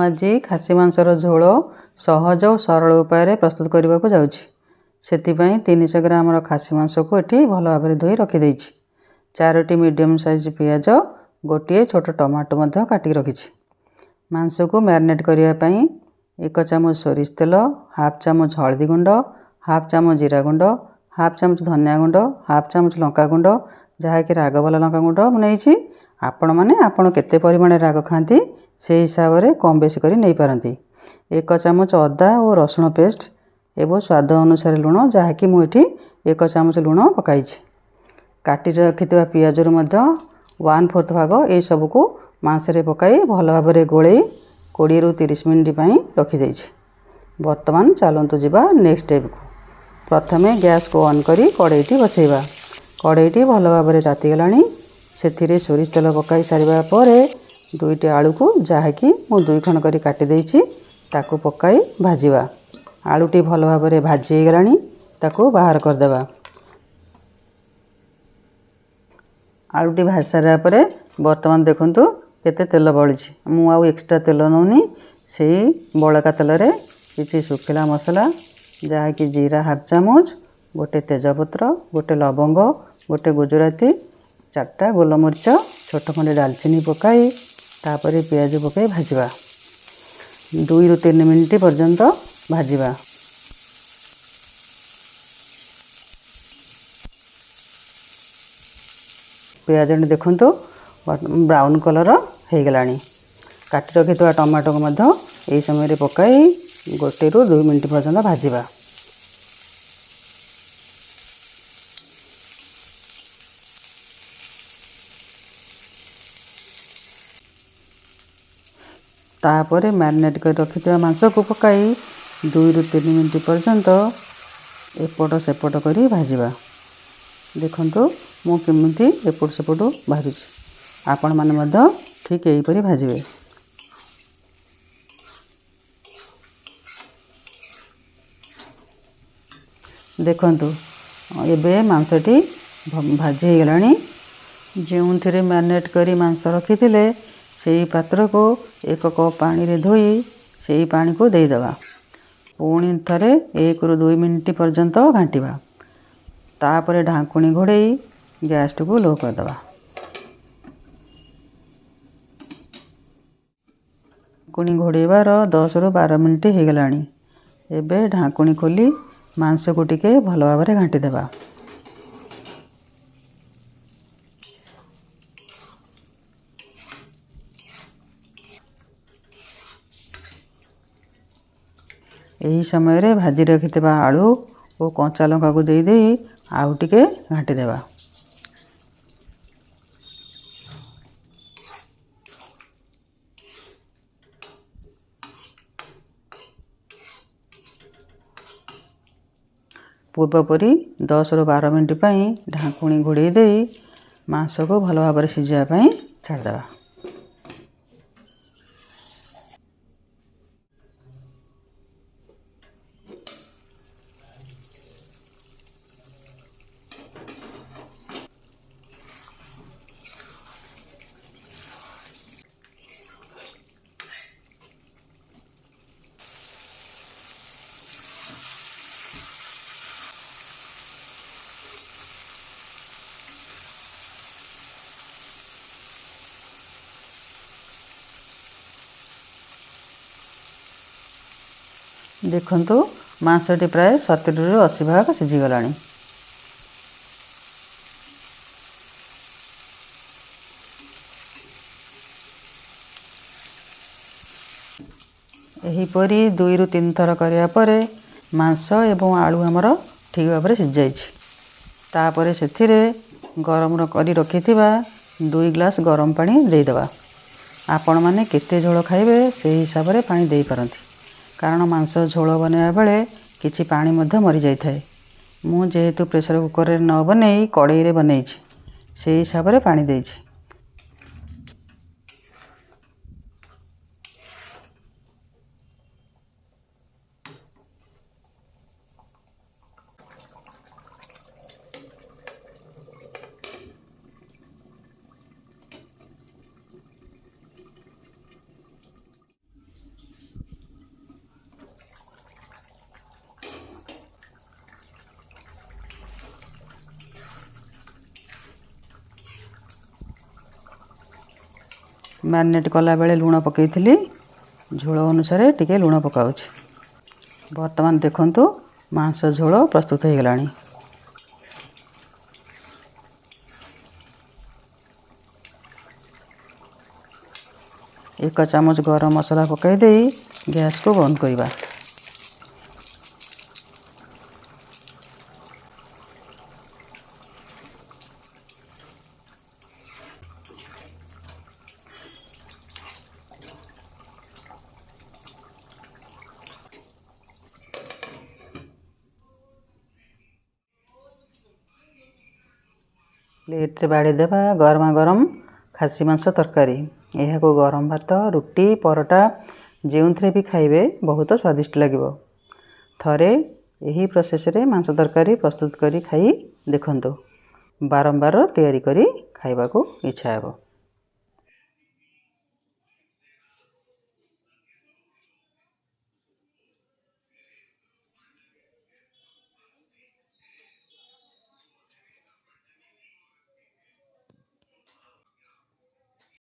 ଆଜି ଖାସି ମାଂସର ଝୋଳ ସହଜ ଓ ସରଳ ଉପାୟରେ ପ୍ରସ୍ତୁତ କରିବାକୁ ଯାଉଛି। ସେଥିପାଇଁ 300 ଗ୍ରାମର ଖାସି ମାଂସକୁ ଏଠି ଭଲ ଭାବରେ ଧୋଇ ରଖିଦେଇଛି। 4ଟି ମିଡ଼ିୟମ୍ ସାଇଜ୍ ପିଆଜ, ଗୋଟିଏ ଛୋଟ ଟମାଟୋ ମଧ୍ୟ କାଟିକି ରଖିଛି। ମାଂସକୁ ମ୍ୟାରିନେଟ୍ କରିବା ପାଇଁ 1 ଚାମଚ ସୋରିଷ ତେଲ, ହାଫ୍ ଚାମଚ ହଳଦୀ ଗୁଣ୍ଡ, ହାଫ୍ ଚାମଚ ଜିରା ଗୁଣ୍ଡ, ହାଫ୍ ଚାମଚ ଧନିଆ ଗୁଣ୍ଡ, ହାଫ୍ ଚାମଚ ଲଙ୍କା ଗୁଣ୍ଡ, ଯାହାକି ରାଗବାଲା ଲଙ୍କା ଗୁଣ୍ଡ ମୁଁ ନେଇଛି। ଆପଣମାନେ ଆପଣ କେତେ ପରିମାଣରେ ରାଗ ଖାଆନ୍ତି ସେଇ ହିସାବରେ କମ୍ ବେଶୀ କରି ନେଇପାରନ୍ତି। 1 ଚାମଚ ଅଦା ଓ ରସୁଣ ପେଷ୍ଟ ଏବଂ ସ୍ୱାଦ ଅନୁସାରେ ଲୁଣ, ଯାହାକି ମୁଁ ଏଠି 1 ଚାମଚ ଲୁଣ ପକାଇଛି। କାଟି ରଖିଥିବା ପିଆଜରୁ ମଧ୍ୟ 1/4 ଭାଗ ଏସବୁକୁ ମାଂସରେ ପକାଇ ଭଲ ଭାବରେ ଗୋଳେଇ 20ରୁ 30 ମିନିଟ୍ ପାଇଁ ରଖିଦେଇଛି। ବର୍ତ୍ତମାନ ଚାଲନ୍ତୁ ଯିବା ନେକ୍ସଟ ଷ୍ଟେପ୍କୁ। ପ୍ରଥମେ ଗ୍ୟାସ୍କୁ ଅନ୍ କରି କଡ଼େଇଟି ବସାଇବା। କଡ଼େଇଟି ଭଲ ଭାବରେ ତାତିଗଲାଣି। ସେଥିରେ ସୋରିଷ ତେଲ ପକାଇ ସାରିବା ପରେ 2ଟି ଆଳୁକୁ, ଯାହାକି ମୁଁ 2 ଖଣ୍ଡ କରି କାଟି ଦେଇଛି, ତାକୁ ପକାଇ ଭାଜିବା। ଆଳୁଟି ଭଲ ଭାବରେ ଭାଜି ହେଇଗଲାଣି, ତାକୁ ବାହାର କରିଦେବା। ଆଳୁଟି ଭାଜି ସାରିବା ପରେ ବର୍ତ୍ତମାନ ଦେଖନ୍ତୁ କେତେ ତେଲ ବଳିଛି। ମୁଁ ଆଉ ଏକ୍ସଟ୍ରା ତେଲ ନେଉନି। ସେଇ ବଳକା ତେଲରେ କିଛି ଶୁଖିଲା ମସଲା, ଯାହାକି ଜିରା ହାଫ୍ ଚାମଚ, ଗୋଟେ ତେଜପତ୍ର, ଗୋଟେ ଲବଙ୍ଗ, ଗୋଟେ ଗୁଜୁରାତି, 4ଟା ଗୋଲମରିଚ, ଛୋଟ ଖଣ୍ଡେ ଡାଲଚିନି ପକାଇ ତାପରେ ପିଆଜ ପକାଇ ଭାଜିବା। 2ରୁ 3 ମିନିଟ୍ ପର୍ଯ୍ୟନ୍ତ ଭାଜିବା। ପିଆଜଟି ଦେଖନ୍ତୁ ବ୍ରାଉନ୍ କଲର୍ ହେଇଗଲାଣି। କାଟି ରଖିଥିବା ଟମାଟୋକୁ ମଧ୍ୟ ଏହି ସମୟରେ ପକାଇ 1ରୁ 2 ମିନିଟ୍ ପର୍ଯ୍ୟନ୍ତ ଭାଜିବା। ତାପରେ ମ୍ୟାରିନେଟ୍ କରି ରଖିଥିବା ମାଂସକୁ ପକାଇ 2ରୁ 3 ମିନିଟ୍ ପର୍ଯ୍ୟନ୍ତ ଏପଟ ସେପଟ କରି ଭାଜିବା। ଦେଖନ୍ତୁ ମୁଁ କେମିତି ଏପଟ ସେପଟ ଭାଜୁଛି। ଆପଣମାନେ ମଧ୍ୟ ଠିକ୍ ଏହିପରି ଭାଜିବେ। ଦେଖନ୍ତୁ ଏବେ ମାଂସଟି ଭାଜି ହେଇଗଲାଣି। ଯେଉଁଥିରେ ମ୍ୟାରିନେଟ୍ କରି ମାଂସ ରଖିଥିଲେ ସେଇ ପାତ୍ରକୁ 1 କପ୍ ପାଣିରେ ଧୋଇ ସେଇ ପାଣିକୁ ଦେଇଦେବା। ପୁଣି ଥରେ 1ରୁ 2 ମିନିଟ୍ ପର୍ଯ୍ୟନ୍ତ ଘାଣ୍ଟିବା। ତାପରେ ଢାଙ୍କୁଣୀ ଘୋଡ଼େଇ ଗ୍ୟାସ୍ଟିକୁ ଲୋ କରିଦେବା। ଢାଙ୍କୁଣୀ ଘୋଡ଼େଇବାର 10ରୁ 12 ମିନିଟ୍ ହେଇଗଲାଣି। ଏବେ ଢାଙ୍କୁଣୀ ଖୋଲି ମାଂସକୁ ଟିକେ ଭଲ ଭାବରେ ଘାଣ୍ଟିଦେବା। ଏହି ସମୟରେ ଭାଜି ରଖିଥିବା ଆଳୁ ଓ କଞ୍ଚା ଲଙ୍କାକୁ ଦେଇଦେଇ ଆଉ ଟିକେ ଘାଣ୍ଟିଦେବା। ପୂର୍ବପରି 10ରୁ 12 ମିନିଟ୍ ପାଇଁ ଢାଙ୍କୁଣୀ ଘୋଡ଼େଇ ଦେଇ ମାଂସକୁ ଭଲ ଭାବରେ ସିଝିବା ପାଇଁ ଛାଡ଼ିଦେବା। ଦେଖନ୍ତୁ ମାଂସଟି ପ୍ରାୟ 70ରୁ 80 ଭାଗ ସିଝିଗଲାଣି। ଏହିପରି 2ରୁ 3 ଥର କରିବା ପରେ ମାଂସ ଏବଂ ଆଳୁ ଆମର ଠିକ୍ ଭାବରେ ସିଝିଯାଇଛି। ତାପରେ ସେଥିରେ ଗରମ କରି ରଖିଥିବା 2 ଗ୍ଲାସ୍ ଗରମ ପାଣି ଦେଇଦେବା। ଆପଣମାନେ କେତେ ଝୋଳ ଖାଇବେ ସେହି ହିସାବରେ ପାଣି ଦେଇପାରନ୍ତି, କାରଣ ମାଂସ ଝୋଳ ବନାଇବା ବେଳେ କିଛି ପାଣି ମଧ୍ୟ ମରିଯାଇଥାଏ। ମୁଁ ଯେହେତୁ ପ୍ରେସର କୁକରରେ ନ ବନେଇ କଡ଼େଇରେ ବନେଇଛି, ସେଇ ହିସାବରେ ପାଣି ଦେଇଛି। ମ୍ୟାରିନେଟ୍ କଲାବେଳେ ଲୁଣ ପକାଇଥିଲି, ଝୋଳ ଅନୁସାରେ ଟିକେ ଲୁଣ ପକାଉଛି। ବର୍ତ୍ତମାନ ଦେଖନ୍ତୁ ମାଂସ ଝୋଳ ପ୍ରସ୍ତୁତ ହୋଇଗଲାଣି। 1 ଚାମଚ ଗରମ ମସଲା ପକାଇ ଦେଇ ଗ୍ୟାସ୍କୁ ବନ୍ଦ କରିବା। ପ୍ଲେଟ୍ରେ ବାଢ଼ି ଦେବା ଗରମା ଗରମ ଖାସି ମାଂସ ତରକାରୀ। ଏହାକୁ ଗରମ ଭାତ, ରୁଟି, ପରଟା ଯେଉଁଥିରେ ବି ଖାଇବେ ବହୁତ ସ୍ୱାଦିଷ୍ଟ ଲାଗିବ। ଥରେ ଏହି ପ୍ରୋସେସ୍ରେ ମାଂସ ତରକାରୀ ପ୍ରସ୍ତୁତ କରି ଖାଇ ଦେଖନ୍ତୁ, ବାରମ୍ବାର ତିଆରି କରି ଖାଇବାକୁ ଇଚ୍ଛା ହେବ।